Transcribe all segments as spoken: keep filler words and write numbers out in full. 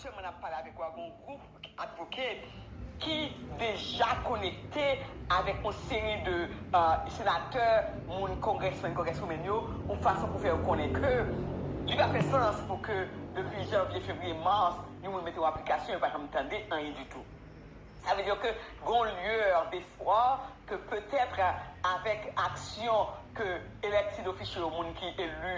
Sèlman n ap pale avèk ou a, gen yon gwoup advocate ki deja konekte avèk yon seri de uh, senatè, moun, congressman, congresswoman yo, yon fason pou fè yo konnen ke li pa fè sans pou ke depi janvye, fevriye, mas, yon moun mete yon aplikasyon, yo pa janm tande anyen ditou. Sa vle di ke gen yon lueur d'espoir ke petèt avèk aksyon ke elected official, moun ki eli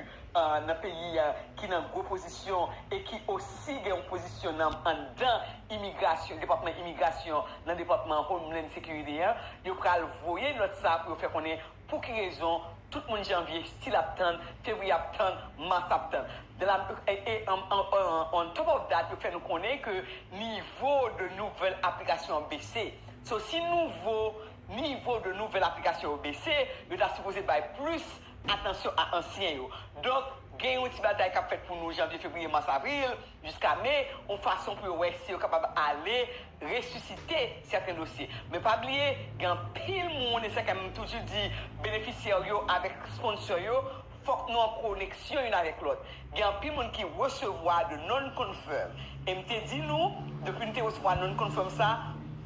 nan peyi a, ki nan gwo pozisyon e ki osi gen yon pozisyon nan anndan imigrasyon, depatman imigrasyon, nan depatman Homeland Security an, yo pral voye nòt sa pou yo fè konnen pou ki rezon tout moun janvye still ap tann, fevriye ap tann, mas ap tann. De la, e, e, on, on, on, on top of that, yo fè nou konnen ke nivo de nouvèl aplikasyon an bese. So, si nouvo nivo de nouvèl aplikasyon yo bese, yo ta sipoze bay plis atansyon a ansyen yo. Donk, gen yon ti batay k ap fèt pou nou janvye, fevriye, mas, avril, jiska me, yon fason pou yo wè si yo kapab ale resisite sèten dosye. Men pa bliye, gen anpil moun, e sa ke m toujou di benefisyè yo avèk sponsor yo, fòk nou an koneksyon youn avèk lòt. Gen anpil moun ki resevwa de non-confirm. E m te di nou, depi n te resevwa non-confirm sa,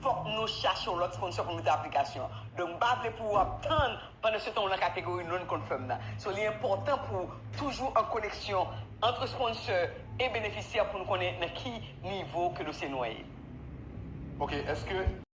fòk nou chache yon lòt sponsor pou mete aplikasyon. Donk, m pa vle pou w ap tann pandan se tan w nan kategori non-confirm nan. So, li enpòtan pou toujou an koneksyon ant sponsor e benefisyè pou nou konnen nan ki nivo ke dosye nou an ye. Ok, èske